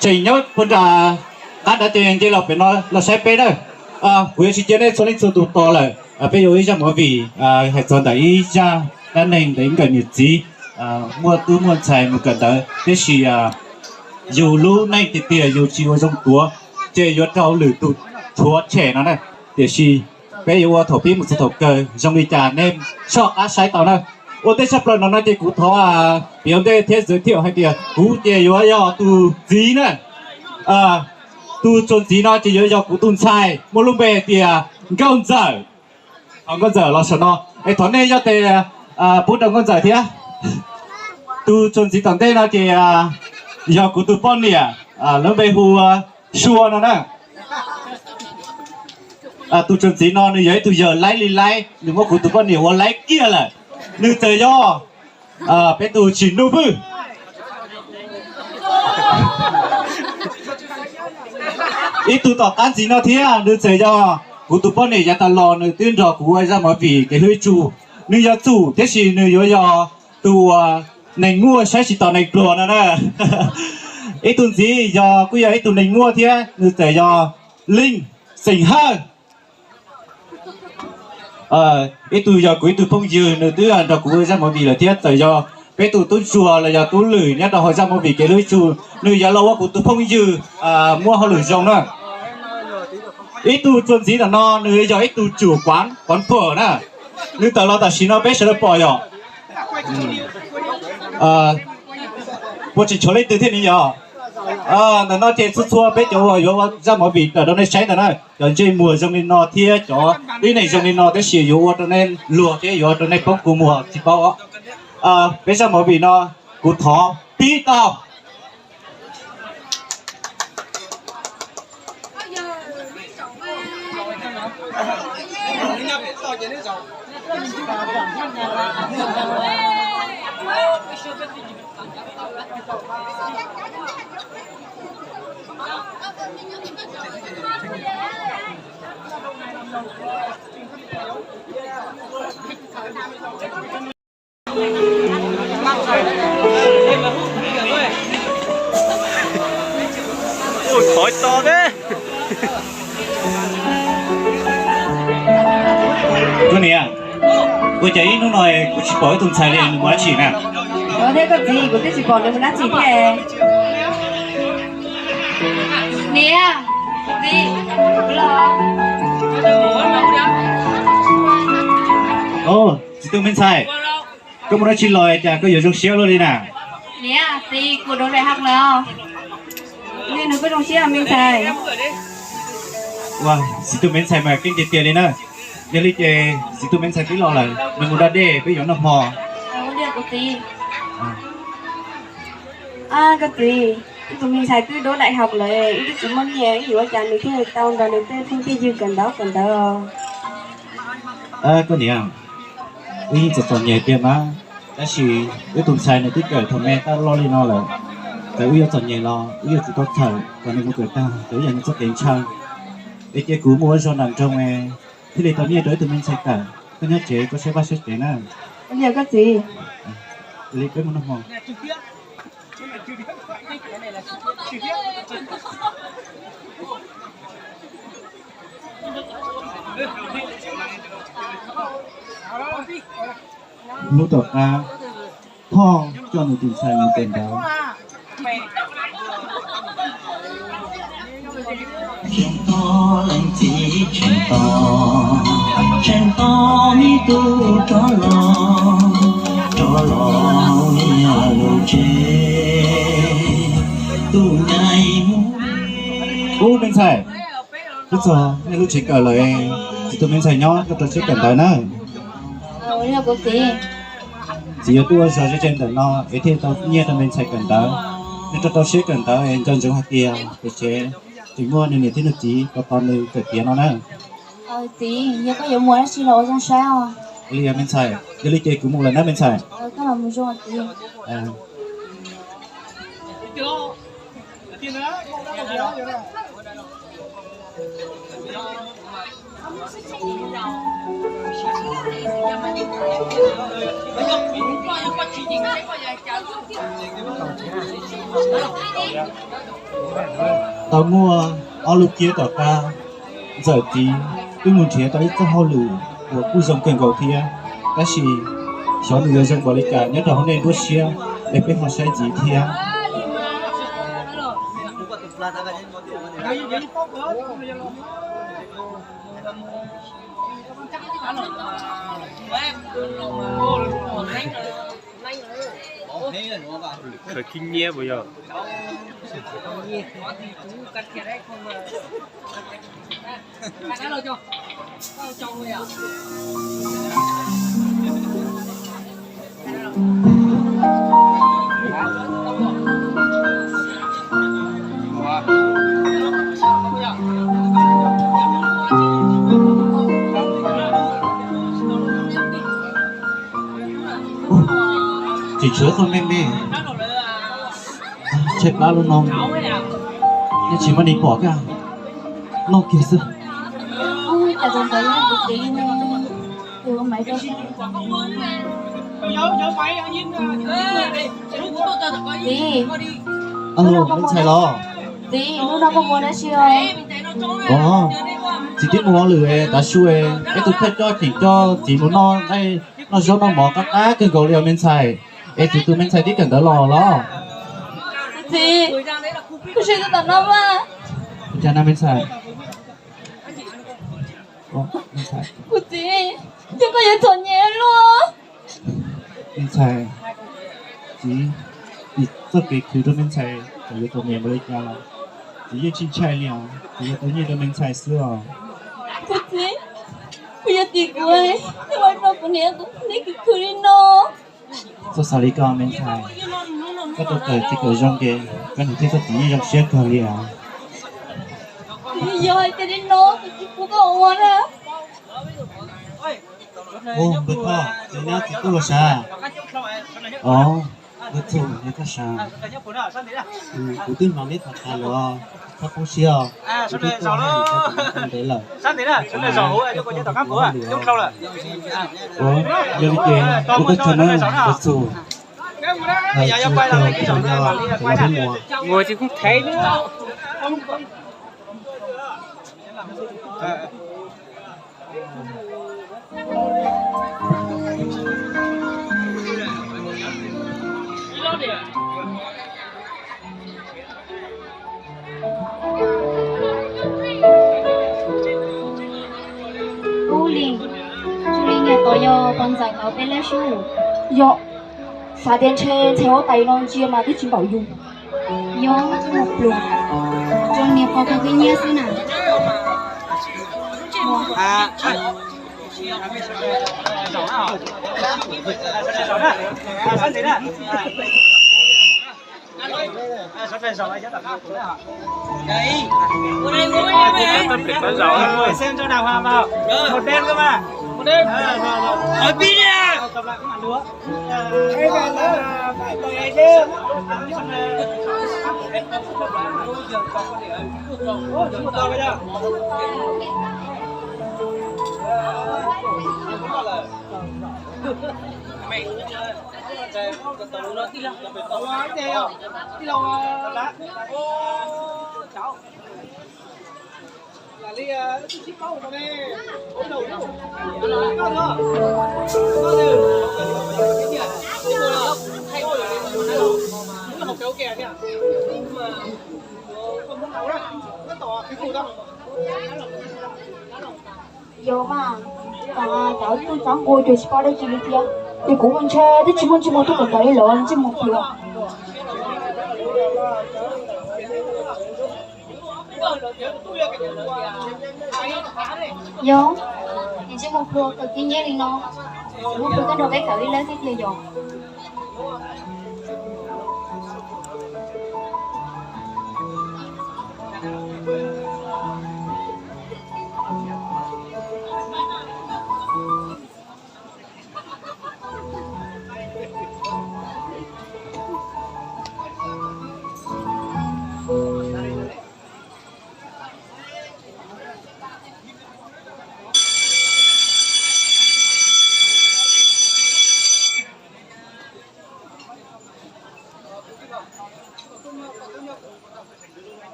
Tseem nyob puag nram qab nrad ces nce los pem no los saib peb na. Kuv yuav tsis cia nej txhua leej txhua tus tos lawm, peb yuav ua ib zaj movie hais txog ntawm ib zaj dab neeg ntawm ib nkawm niam txiv muaj tub muaj ntxhais mus kawm ntawv, tiam sis yus lub neej tiag tiag yus tsis ua zoo tuav, ces yuav raug lwm tus rhuav tshem no na. Tiam sis peb yuav ua thaum pib mus txog thaum kawg zoo li cas nej soj qab saib tau na. Ua ntej tshaj plaws no no ces kuv thov piav ntej thiab txwv thiab hais tias kuv ces yuav yog tus txiv na. Tus tsuas ntxiv no ces yuav yog kuv tus ntxhais muaj lub npe hais tias Nkauj Ntxawm. Thov Nkauj Ntxawm los saum no, es thov nej yog tes pub rau Nkauj Ntxawm thiab. Tus tsuas ntxiv tom ntej no ces yog kuv tus poj niam, lub npe hu Sua no na. Tus tsuas ntxiv no nws yog ib tug yawg laib li laib, nws muab kuv tus poj niam ua laib kiag lawm. Nws txawm yog peb tus tsim nuj vwj. Ib tug tom qab ntxiv no thiab nws txawm yog kuv tus poj niam yav tas los nws twb nrog kuv ua zaj movie Kev Hlub Ib Tsu. Nws yog Txum tiam sis nws yuav yog tus uas neeg muaj saib tsis taus neeg pluag no na. Ib tug ntxiv yog kuj yog ib tug neeg muaj thiab nws txawm yog Leej xeem Hawj. Ib tug yog kuv ib tug phooj ywg, nws twb nrog kuv ua zaj movie lawm thiab txawm yog peb tus tub ntsuag los yog tub lwm nyob rau hauv zaj movie Kev Hlub Ib Tsu. Nws yuav los ua kuv tus phooj ywg muaj hauj lwm zoo na. Ib tug tsuas ntxiv ntawm no nws yog ib tug tsum quán, quán phở na. Nws tawm los tam sim no peb sawv daws pom yom. Puas tseem tshuav leej twg thiab ni yom? Ntawm no ces txhua txhua peb cov uas yuav ua zaj movie tawm rau nej saib ntawm na, cov ntsej muag zoo li no thiab cov tib neeg zoo li no tab sis yuav ua rau nej luag thiab yuav ua rau nej poob kua muag tsis paub. Peb zaj movie no kuv thov pib tau. Ua niam, ua cas ib hnub no kuv tsis pom ib tug ntxhais li, nws mus dab tsi na? Ua thiab koj txiv, kuv twb tsis pom nws mus dab tsi thiab. Niam, txiv, los. Txiv tub me ntxhais, koj mus dab tsi los cas koj yuav zoo siab luaj li na? Niam, txiv, kuv đỗ đại học lawm. Niam, nws kuj zoo siab me ntxhais. Ua, txiv tub me ntxhais mas keej tiag tiag li na. Yog li ces txiv tub me ntxhais twb los lawm, nws mus da dej peb yuav noj hmo. Koj txiv, ib tug me ntxhais twb đỗ đại học lawm, wb twb tsis muaj nyiaj, wb yuav ua cas nws thiaj tau nrog nws tej phooj tej ywg kawm ntawv kawm ntawv. Koj niam, wb yeej txom txom nyem tiag mas, tab sis wb tus ntxhais nws twb kawm thaum me tab loj li no lawm, txawm wb yuav txom nyem los wb yuav tsum tau txhawm kom nws mus kawm tag, txawm ib yam nws txoj kev ntshaw. Es cia kuv mus ua zog nram nroog thiaj li tau nyiaj rau wb tus me ntxhais kawm, koj nyob tsev koj saib vaj saib tsev na. Koj txiv, li peb mus noj hmo. Hnub tom qab, Thoj coj nws tus ntxhais mus kawm ntawv. Tseem tos leej txiv tseem tos, tseem tos me tub rov los, rov los ua niam lub tsev, tus ncaim mus. Ub me ntxhais, twb txog nej lub tsev kawm lawm, txiv tus me ntxhais nyob koj rau siab kawm ntawv na. Txiv yuav tuaj ua zog ze ze ntawm no es thiaj tau nyiaj rau me ntxhais kawm ntawv. Nws rau rau siab kawm ntawv es nco ntsoov hais tias pem tsev tseem muaj nws niam thiab nws txiv tos tos nws kawm tiav no na. Txiv, yog koj yuav mus dab tsi los ua zoo saib os. Li me ntxhais, yog li ces kuv mus lawm na me ntxhais. Koj los mus zoo txiv. Tau muaj ob lub kiab tom qab, Ntxawm txiv twb mus nrhiav tau ib txoj hauj lwm uas kuj zoo kawg nkaus thiab, tab sis xyov nws yuav zoo npaum li cas nyob rau hauv nej nruab siab, es peb ho saib ntxiv thiab. Khwv khib nyiab puas yog? Tsis tshuav txoj me me, tshaib plab lub no, nej tsis muaj neeg pom kag, noj kiag xwb. Ua cas tus ntawd yog kuv txiv ne? Tus maiv rau txiv. Alo, me ntxhais los? Txiv, hnub no koj mus dab tsi os? Os, txiv twb mus ua lwm tav su, peb tus thawj coj tseem coj txiv mus noj nqaij noj zaub noj mov qab qab kawg nkaus li os me ntxhais. Es txiv tus me ntxhais tib kawm ntawv los los? Txiv, kuv sim tus tom no mas. Ua cas na me ntxhais? Kuv txiv, ces koj yuav txom nyem luaj. Me ntxhais, txiv, txiv txoj kev khwv rau me ntxhais txawm yuav txom nyem npaum li cas los txiv yeej tsis ntshai li os, txiv yuav tau nyiaj rau me ntxhais xwb os. Kuv txiv, kuv yog txiv kuv, nej ua rau kuv niam kuv txiv khwv li no. Txhob xav li ko me ntxhais, koj tau kawm txiv kawm zoo ces koj niam thiab koj txiv yeej zoo siab kawg li os. Yog hais tias li no kuv tsis pub koj ua na. Ub, npawg Thoj, txiv nyob txiv tuaj los sav? Os, npawg Txus, yog koj sav, kuv twb hnov neb tham tham los txhob poob siab os, kuv twb tuaj hais ntev lawm. Ua, yog li ces ua koj tsaug na npawg Txus. Hais tsis tau tsaug nyob los peb mus. Ua tsis kub thev. Ub li, zoo li niam tos yog pog ntxawm ntawd peb lab sub. Yog, xav tias ntshe ntxhais huab tais no ntsia mas twb tsis npaum yus. Yog, mus pluas, zoo niam pog kawg nyiab xwb na. Yog mas, cov tub txab nqua ces tsis paub dab tsi li thiab, ces kuv ua ntshe twb tsis muaj ntsej muag tuaj kawm ntawv li lawm, ntsej muag pluas. Yog, ntsej muag pluas kawm khib nyiab li no, ntsej muag pluas koj nrog peb kawm ib lab thiab tiag yog.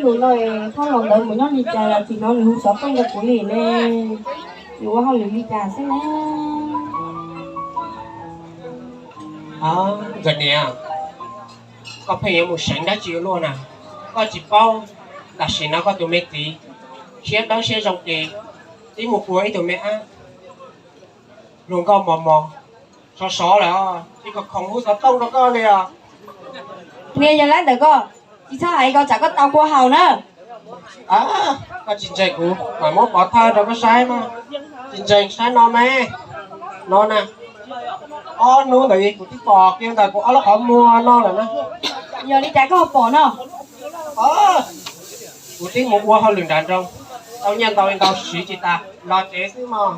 Nus no, thaj los ntawd mus nyob li cas los tsis hnov nws hu xov tooj rau kuv li ne. Nws ua hauj lwm li cas xwb ne? Ntxawm niam, koj pheej yuav mus seev dab tsi ua luaj na? Koj tsis paub tam sim no koj tus me txiv siab dawb siab zoo ces twb mus ua ib tug me ab hluas nkauj mos mos, sov sov lawm, tsis khoom hu xov tooj rau koj li os. Niag yog lawv ntawm koj, tsis txhob hais ko tsam koj tau kua haus na. Koj tsis ntseeg kuv mam muab pov thawj rau koj saib mas. Tsis ntseeg saib no me, no na, ob hnub ntawd kuv twb pom kiag ntawm kuv ob lub qhov muag no lawm na. Yog li cas koj pom no? Kuv twb mus ua hauj lwm nram nroog, tau nyiaj ntau li ntau siv tsis tas los tsev xwb mog.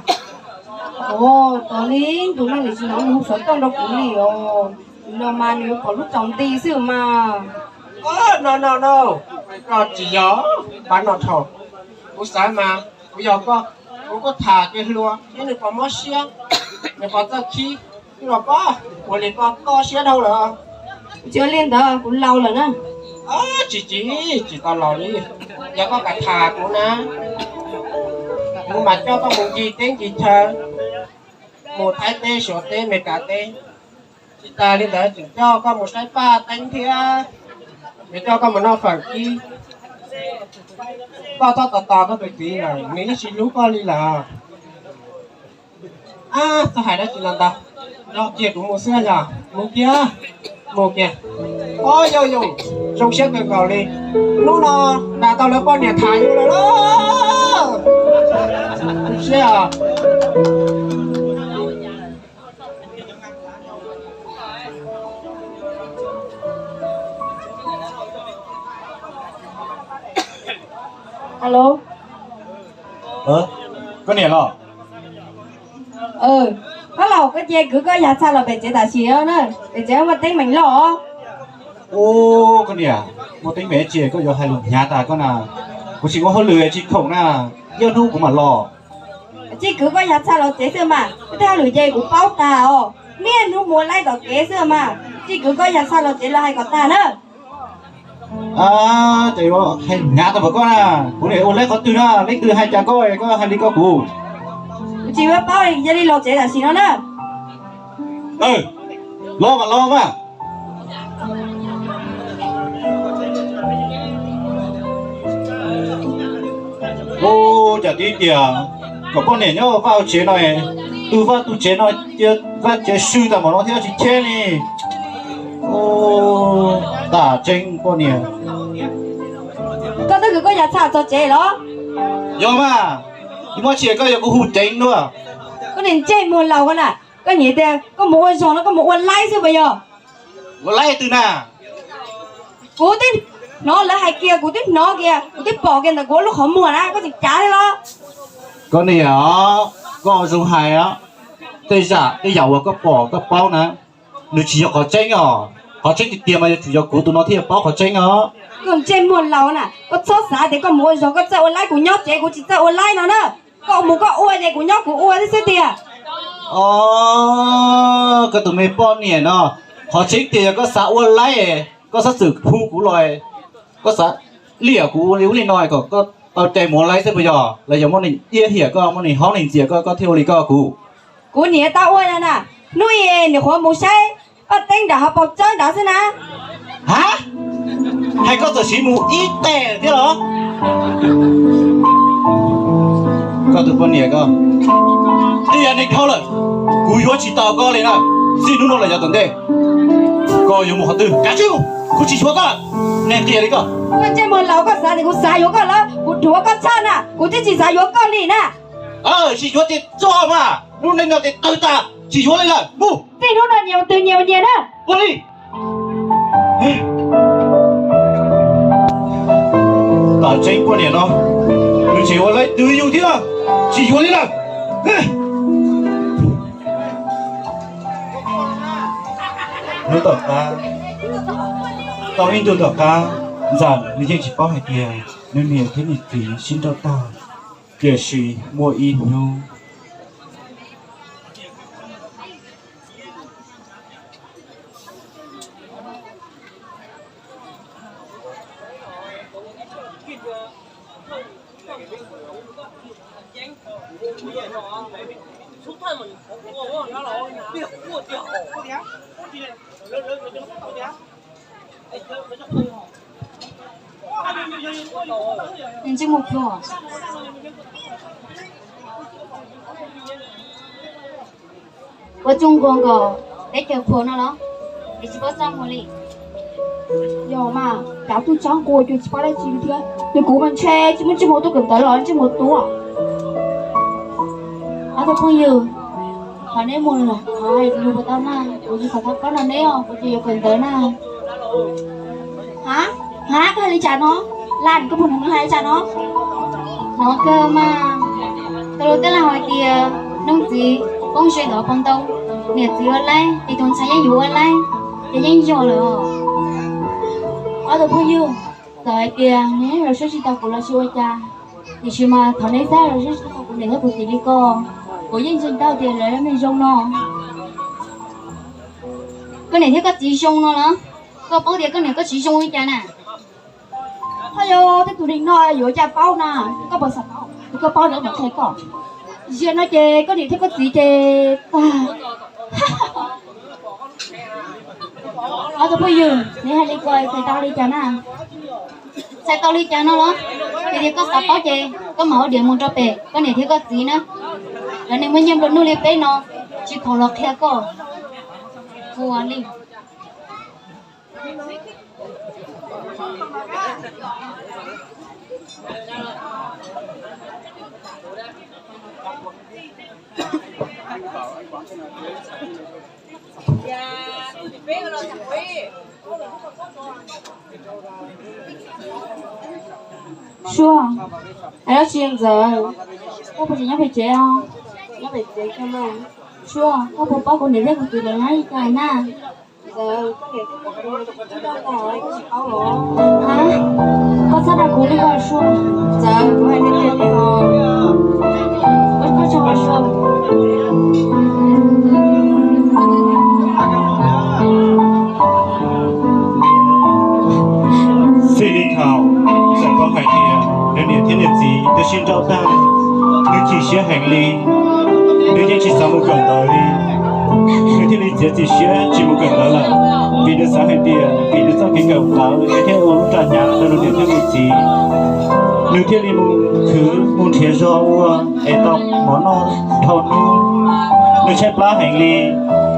Ua, tos li ntus no nws tsis hnov nws hu xov tooj rau kuv li os. Nim no mas nws yuav pom lub tsaus nti xwb mas. No no no, koj tsis yog pab no dhau. Kuv xav mas kuv yog koj, kuv kuj tham kev hluas thiab nws pom mob siab, nws pom txoj khib, nws los pab ua li koj koj siab dhau lawm. Kuv tsis ua li ntawd, kuv laus lawm na. Tsis tsis, tsis tau laus li. Yog koj kam tham kuv na, kuv mam coj koj mus ncig teb ncig chaw, mus Thaib teb Suav teb Meskas teb. Tsis tas li ntawd tseem coj koj mus saib Paj Teeb thiab, yuav coj koj mus noj fawm kib. Koj txhob tos tos koj tus txiv lawm, nws yeej tsis hlub koj li lawm. Txhob hais dab tsi los ntag, nrog kiag kuv mus xwb yog mus kiag, mus kiag. Ob yog yus zoo siab kawg nkaus li, hnub no nrog tau lawv poj niam tham yus lawm lauj. Zoo siab os. Alo, koj niam los? Koj los koj cia kwv koj yas txha los pem tsev tam sim na, pem tsev muaj teeb meem loj os. Ub, koj niam, muaj teeb meem tsi koj yuav hais lus hnyav tas koj na. Kuv tsis ua hauj lwm tsis khoom na, ib hnub kuv mam los. Tsis kwv koj yas txha los tsev xwb mas, koj tej hauj lwm ces kuv paub tas os. Niaj hnub mus ua laib tom kev xwb mas, tsis kwv koj yas txha los tsev los hais kom tag na. Ces hais hnyav tas npaum koj na, kuv niam ua laib qhov twg na, leej twg hais cas koj koj hais li koj kuv. Kuv tsis paub, yog li los tsev tam sim no na. Los mas los mas. Ub, cas tib tias kom poj niam nyob vaj tsev no, tu vaj tu tsev no, vaj tsev swb tas npaum no thiab tsis cheb li. Ub, tam tseeb poj niam. Koj twb kwv koj yas txha txog tsev los? Yog mas, tsis muaj tsi koj yuav kuv hu ceev dua. Koj niag ntsej muag laus koj na, koj niam tias koj mus ua zog no koj mus ua laib xwb puas yog? Ua laib twg na? Kuv twb hnov lawv hais kiag, kuv twb hnov kiag, kuv twb pom kiag ntawm kuv lub qhov muag na, koj tseem cav thiab los? Koj niam, koj zoo hais, tej zam tej yam uas koj pom koj paub na, nws tsis yog qhov tseeb os. Qhov tseeb tiag tiag mas yuav tsum yog kuv tus no thiaj paub qhov tseeb os. Koj ntsej muag laus na, koj txhob xav tias koj mus ua zog koj txawj ua laib, kuv nyob tsev kuv tsis txawj ua laib no na. Koj mus koj ua ces kuv nyob kuv ua xwb xwb tiag. Os, koj tus me poj niam no, qhov tseeb tiag yog koj xav ua laib, koj xav txwm hu kuv los, koj xav liam kuv li ub li no kom koj tau cai mus ua laib xwb puas yog? Los yog muaj neeg iab hiam koj, muaj neeg haub neeg ntxias koj, koj thiaj ua li koj kuv? Kuv niam tau ua na, hnub i niam qhuav mus saib Paj Teeb nram hauv paus tsawb nrad xwb na. Ha, hais koj txawm siv mus ib tes thiab los? Koj tus poj niam ko, twb yog neeg dhau lawm, kuv yuav tsis tau koj li na. Txij hnub no los yav tom ntej, koj yuav mus qhov twg kav tsij mus, kuv tsis yuav koj lawm. Neeg qias li koj. Koj ntsej muag laus, koj xav tias kuv xav yuav koj lawm, kuv dhuav koj tshaj na, kuv twb tsis xav yuav koj li na. Tsis yuav ces tso mas, lub neej no ces tawg tas, tsis yuav li lawm, mus. Txij hnub no nyias mus twg nyias mus nyias na. Ua li. Tam tseeb poj niam no, nws tseem ua laib twv yus thiab, tsis yuav li lawm. Hnub tom qab, tau ib ntu tom qab, Ntxawm nws yeej tsis paub hais tias nws niam thiab nws txiv sib nrauj tag. Tiam sis muaj ib hnub, Ntsej muag plhu. Ua txuj nquag nkaus teb chaws qhuav no los? Es tsis paub txaj muag li. Yog mas, cov tub tsob nquag cuag tsis paub dab tsi li thiab. Yog kuv mas ntshe tsis muaj ntsej muag tuaj kawm ntawv los ntsej muag tuaj. Ob tug phooj ywg, thov neb mus, thov hais lus puas tau na, kuv tsis xav thov koj no neb os, kuv tsis yuav kawm ntawv na. Ha, ha, koj hais li cas no? Lan, koj puas hnov nws hais li cas no? Hnov kawg mas. Tus lus tej laug hais tias, noog txiv poob ze ntawm hauv paus ntoo, niam txiv ua laib, ces tus ntxhais yeej yuav ua laib, ces yeej yog lawm os. Ob tug phooj ywg, txawm hais tias neb los saib tsis taus kuv los tsis ua cas, tiam sis mas thov neb txhob los saib tsis taus kuv niam thiab kuv txiv li ko. Kuv yeej ntseeg tau tias lawv me zoo no. Koj niam thiab koj txiv zoo no los? Koj paub tias koj niam koj txiv zoo li cas na? Ho yog tej tus neeg no yuav cas paub na, koj puas xav paub? Koj paub lawv mam qhia koj. Ziag no ces koj niam thiab koj txiv ces tag. Ob tug phooj ywg, neb hais li ko txhais tau li cas na? Txhais tau li cas no los? Yog tias koj xav paub ces koj mam ua diav mus rau pem koj niam thiab koj txiv na. Lawv neeg muaj nyiaj nplua nuj li peb no, tsis khoom los qhia koj. Ua li. Suab, hais dab tsi Ntxawm? Koj puas tseem nyob pem tsev os? Nyob pem tsev kawg mas. Suab, koj puas paub kuv niam thiab kuv txiv lawv nyob li cas na? Ntxawm, koj niam thiab koj txiv lawv tsis tau ntag, koj tsis paub los? Ha, koj txhob dag kuv li ko Suab. Ntxawm, kuv hais tiag tiag li os. Koj tso Suab. Xij li thaum Ntxawm paub hais tias nws niam thiab nws txiv twb sib nrauj tag, nws chim siab heev li. Nws yeej tsis xav mus kawm ntawv li. Nws thiaj li txiav txim siab tsis mus kawm ntawv lawm, vim nws xav hais tias vim nws txoj kev kawm ntawv nws thiaj ua lub roj hnyav rau nws niam thiab nws txiv. Nws thiaj li mus khwv mus nrhiav zog ua es tau mov noj dhau hnub. Nws tshaib plab heev li.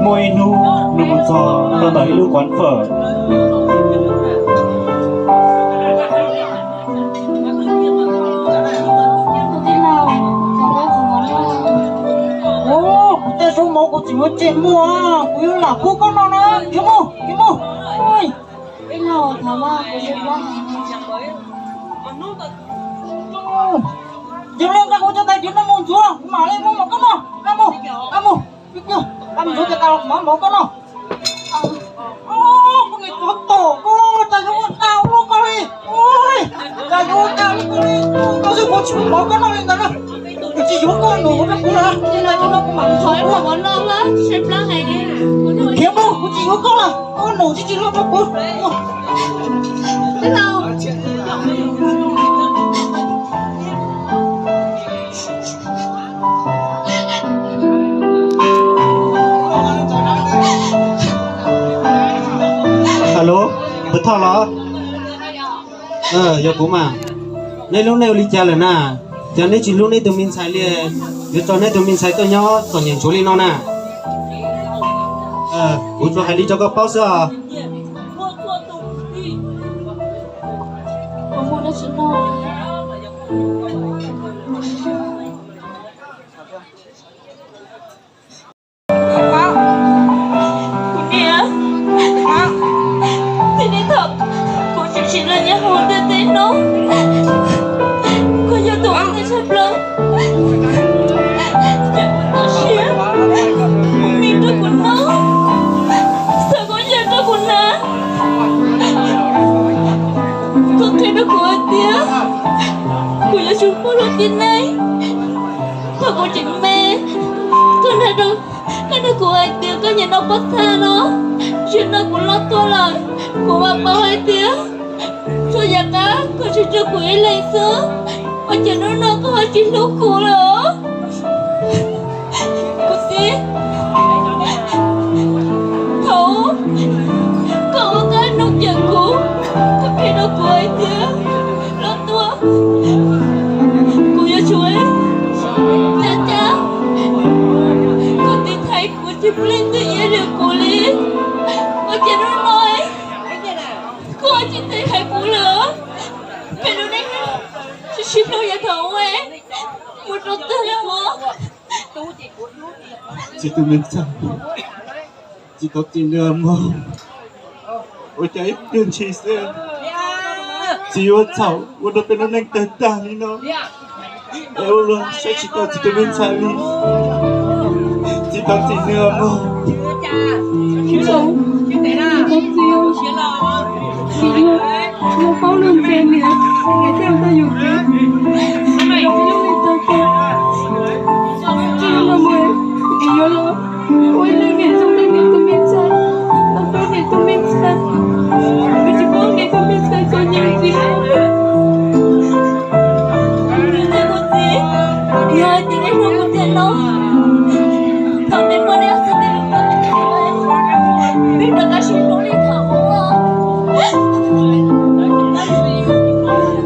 Muaj ib hnub nws mus txog rau ntawm ib lub quán phở. Kuv tej zaub mov kuv tseem yuav tseg muag, kuv yuav lam pub koj noj na. Mus, mus. Yog li ntawd kuv cov tais diav no mus ntxuav, kuv mam li muab mov koj noj. Mus, mus, mus ntxuav cov tais diav mov koj noj. Koj niam tsuav tom koj, cas yuav ua tau ua luaj koj li. Cas yuav ua tau ua luaj koj li, koj xwb kuv tsis muab mov koj noj li ntawd na. Kuv tsis yuav koj nus rau kuv lawm, yog li ntawd kuv mam mus ntxuav kuv. Khiav mus, kuv tsis yuav koj lawm, koj nus tsis tsis luaj rau kuv. Alo, Pov Thoj los? Yog kuv mas. Neb hlub neb ua li cas lawm na? Cas neb tsis hlub neb tus me ntxhais li? Yuav tso neb tus me ntxhais tuaj nyob txom nyem ntsuav li no na. Kuv tsuas hais li tso koj paub xwb os. Kuv niam, txij li thaum kuv tseem sim los nyob hauv ntiaj teb no, koj yog tus uas txhawj plaws, txhawj siab, me rau kuv noj, xa khaub ncaws rau kuv hnav. Koj qhia rau kuv hais tias kuv yuav tsum muaj lub tib neeg. Thaum kuv tseem me, koj nrog, koj nrog kuv hais tias koj nyiam noj pob txha no, zaum no kuv loj tuaj lawm, kuv mam paub hais tias txhua yam qab koj tsuas tshuav kuv ib leeg xwb, ua cas hnub no koj ho tsis hlub kuv lawm os? Kuv li, ua cas hnub no koj tsis teb hais kuv lawm? Peb lub neej sib hlub yav thaum ub mus rau twg lawm os? Txiv tus me ntxhais, txiv thov txim nawb mog. Ua cas ib pliag ntshis xwb txiv yuav txhaum ua rau peb lub neej tawg tag li no, es ua luag saib tsis taus txiv tus me ntxhais li. Txiv thov txim nawb mog. Txiv, txiv, txiv, yog paub luag ntse niam, niam thiaj tau yus txiv. Yog peb lub neej tawg tag, txiv yuav los mus, txiv yuav los ua ib leeg niam zoo li niam tus me ntxhais, los hlub niam tus me ntxhais. Peb tsis paub niam tus me ntxhais txom nyem li. Kuv txiv, yog hais tias nej hlub kuv tiag no, thov nej muab nej ob txhais tes lus rau kuv, peb rov qab sib hlub li thaum ub.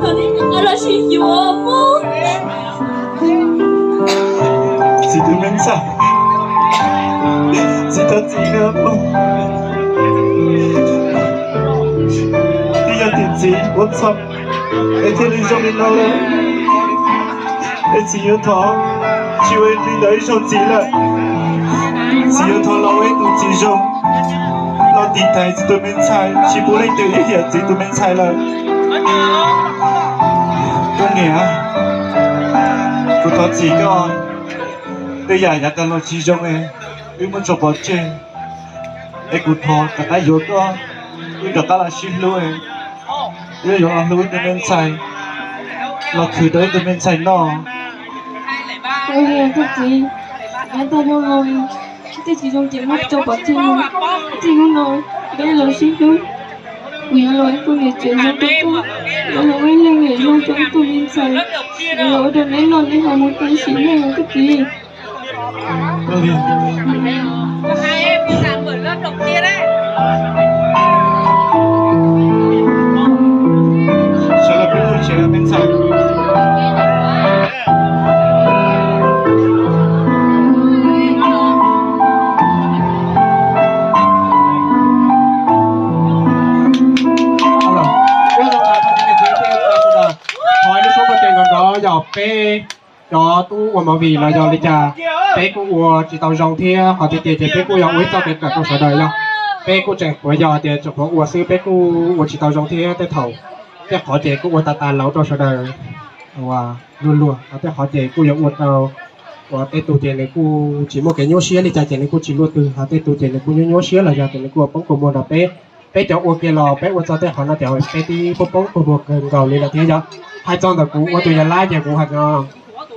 Thov nej rov qab los sib yuav mog. Txiv tus me ntxhais, txiv thov txim nawb mog. Twb yog tias txiv ua txhaum es thiaj li zoo li no lawm, es txiv yuav thov tsis ua li ntawd ib zaug txiv lawm. Txiv yuav thov los ua ib tug txiv zoo, los tiv thaiv txiv tus me ntxhais, tsis pub leej twg ib hiam txiv tus me ntxhais lawm. Koj niam, kuv thov txim koj, tej yam yav tag los tsis zoo es wb muab tso pov tseg, es kuv thov rov qab yuav koj, wb rov qab los sib hlub, wb yuav los hlub ib tug me ntxhais, los khwv rau ib tug me ntxhais noj. Ua li koj txiv, yav tag los tej tsis zoo ces muab tso pov tseg, txij hnub no peb los sib hlub. Kuv yuav los ua ib tug niam tsev zoo rau koj, yuav los ua ib leeg niam zoo rau ib tug me ntxhais, yuav los ua rau neb noj neb haus mus tag sim neej koj txiv. Thov ib lub suab paj tes nrov nrov yog peb cov tub ua movie los yog li cas, peb kuj ua tsis tau zoo thiab, qhov tiag tiag ces peb kuj yog ua ib txoj kev kawm rau sawv daws yog. Peb kuj tseem qhuav yog tias tseem qhuav ua xwb, peb kuj ua tsis tau zoo thiab tej thaum, tej qhov ces kuj ua tas tas lauv rau sawv daws luag luag, ho tej qhov ces kuj yuav ua rau, ua tej tug ces nws kuj tsis muaj kev nyuaj siab li cas ces nws kuj tsis luaj twg, ho tej tug ces nws kuj nyuaj nyuaj siab los yog tias nws kuj ua poob kua muag rau peb. Peb cov ua kiag los peb ua txog tej qhov no ces peb twb poob poob kua muag kawg nkaus li lawm thiab yog. Hais txog ntawm kuv ua tus yawg laib ces kuv hais no,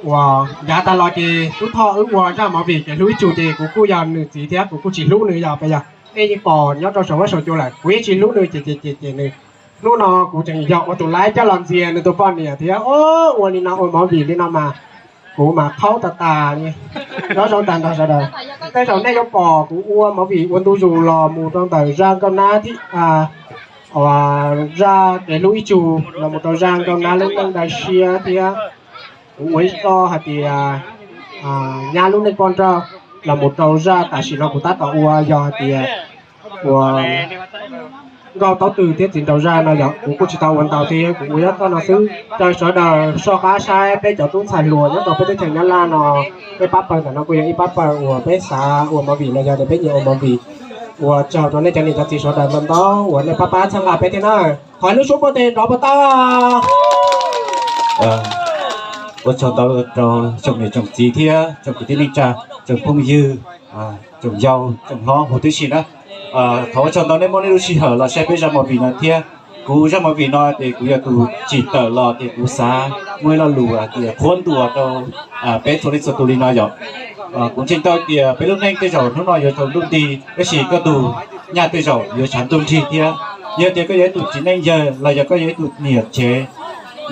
uas yav tas los ces tub Thoj wb ua zaj movie kev hlub ib tsu ces kuv kuj yog nws txiv thiab kuv kuj tsis hlub nws yog pes yog nej yeej pom nyob rau saum huab saum cua lawm, kuv yeej tsis hlub nws ces ces ces ces nws, hnub no kuv tseem yog ua tus laib coj los ntxias nws tus poj niam thiab. Ua li no ua movie li no mas kuv mas qhaub tas tas li. Nyob zoo tag nrho sawv daws, tej zaum nej yuav pom kuv ua movie ua ntu zus los mus rau ntawm zaj nkauj nab thiab, zaj kev hlub ib tsu, los mus rau zaj nkauj nab lub neej dai siab thiab. Kuv ua ib zaj hais tias nyab lub neej poj nrauj, los mus rau zaj tam sim no kuv tab tom ua yog hais tias ua nkauj taub tw thiab txiv nraug zaj no yog kuv kuj tsis tau ua ntau thiab kuv ua ib zaj no xwb rau sawv daws soj qab saib peb cov tub ntxhais hluas nyob rau peb teb chaws Nyab Laj no. Peb pab pawg ntawm no kuj yog ib pab pawg uas peb xav ua movie los yog tias peb nyiam ua movie. Ua tsaug rau nej cov niam cov txiv sawv daws ntau ntau uas nej pab pab txhawb nqa peb thiab na. Thov ib lub suab paj tes nrov puas tau? Ua tsaug ntau rau tsoom niam tsoom txiv thiab tsoom kwv tij neej tsa, tsoom phooj ywg, tsoom yau tsoom hlob huv tib si na. Thov ua tsaug ntau nej muab nej lub sij hawm los saib peb zaj movie no thiab. Kuv zaj movie no ces kuv yog tus tsim tawm los ces kuv xav muaj ib lo lus hais tias qhuab ntuas rau peb txhua leej txhua tus li no yom. Kuv ntseeg tau tias peb lub neej tej zaum hnub no yuav tsaus ntuj nti, tab sis koj tus nyaj tej zaum yuav tshav ntuj nrig thiab. Yog tias koj yog ib tug txiv neej yawg los yog koj yog ib tug niam tsev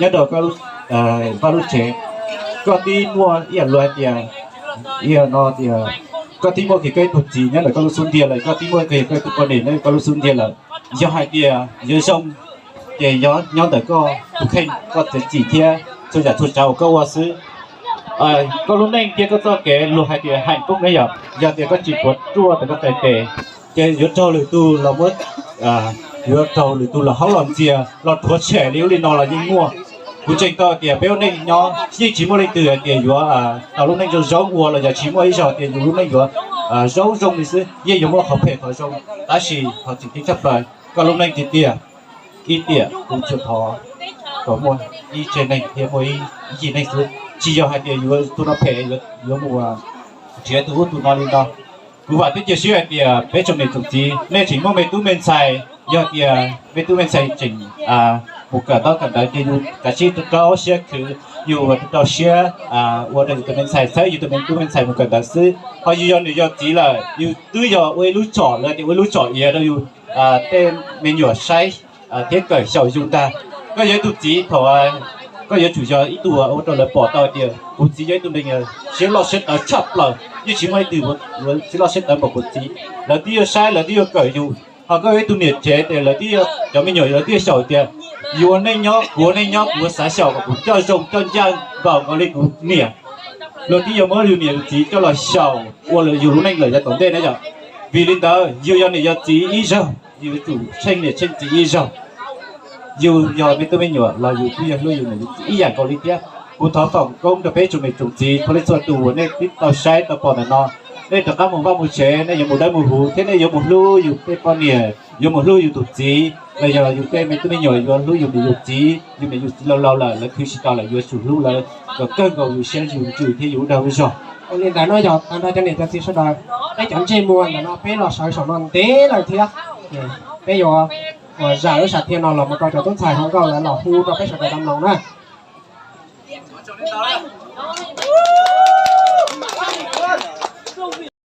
nyob rau koj vaj lub tsev, koj twb muaj ib yam luag hais tias, ib yam no tias koj twb muaj kiag koj ib tug txiv nyob ntawm koj lub xub ntiag lawm, koj twb muaj kiag koj ib tug poj niam nyob koj lub xub ntiag lawm. Yog hais tias yuav zoo ces nyob ntawm koj tus kheej, koj txiav txim thiab txhua yam txhua tsav uas koj ua xwb. Koj lub neej thiab koj txoj kev luag hais tias hais koob ne yom, yog tias koj tsis puas ruaj rau koj tes tes, ces yuav raug lwm tus los muab, yuav raug lwm tus los haub los ntxias los rhuav tshem li ub li no los yeej muaj. Kuv ntseeg tau tias peb ua neej nyob yeej tsis muaj leej twg hais tias yuav tau lub neej zoo zoo ua los yog tsis muaj ib zaug tias yus lub neej yuav zoo zoo li xwb, yeej yuav muaj qhov phem qhov zoo, tab sis qhov tseem ceeb tshaj plaws koj lub neej tiag tiag, ib tiam kuv tsuas thov kom muaj ib tsev neeg thiab muaj ib yim neeg xwb, tsis yog hais tias yuav tus no phem yuav mus nrhiav tus ub tus no li no. Kuv vam thiab cia siab hais tias peb tsoom niam tsoom txiv nej tseem muaj me tub me ntxhais, yog tias me tub me ntxhais tseem mus kawm ntaub kawm ntawv ces yus kav tsij rau rau siab khwv, yus rau rau siab ua rau yus tus me ntxhais, txhawb yus tus me tub me ntxhais mus kawm ntawv xwb. Ho yus yog niam yog txiv lawm, yus twb yog ua ib lub tsom lawv tias ua ib lub tsom iav rau yus tej me nyuam saib thiab kawm xyaum yus ntag. Koj yog ib tug txiv thaum koj yuav tsum yog ib tug ua rau lawv pom tau tias kuv txiv yog ib tug neeg siab loj siab tawv tshaj plaws, yeej tsis muaj ib tug siab loj siab tawv npaum kuv txiv. Lawv twb yuav saib, lawv twb yuav kawm yus, ho koj yog ib tug niam tsev ces lawv twb yuav, cov me nyuam lawv twb yuav xyaum tias yus ua neej nyob, kuv ua neej nyob, kuv yuav xav xyaum kom kuv coj zoo coj ncaj npaum nkaus li kuv niam. Luag twb yuav muab yus niam yus txiv coj los xyaum ua yus lub neej lawm yav tom ntej na yom. Vim li ntawd yus yog niam yog txiv ib zaug, yus yuav tsum tsheej niam tsheej txiv ib zaug. Yus yog me tub me nyuam los yus twb yog hlub yus niam yus txiv ib yam nkaus li thiab. Kuv thov foom koob rau peb tsoom niam tsoom txiv txhua leej txhua tus uas nej twb tau saib tau pom ntawm no. Nej rov qab mus vaj mus tsev, nej yuav mus dawb mus huv thiab nej yuav mus hlub yus tej poj niam, yuav mus hlub yus tus txiv, los yog yus tej me tub me nyuam yuav hlub yus niam yus txiv, yus niam yus txiv laus laus lawm, lawv khwv tsis tau lawm, yuav tsum hlub lawv kom kawg nkaus yus siab yus ntsws thiab yus lub dag lub zog. Ua li ntawd no yog tag nrho cov niam cov txiv sawv daws, peb cov ntsej muag ntawm no peb los sawv saum no ntev lawm thiab. Peb yuav ua zam lub sam thiaj no los mus rau cov tub ntxhais hluas nkauj lawv los hu rau peb sawv daws tau mloog na.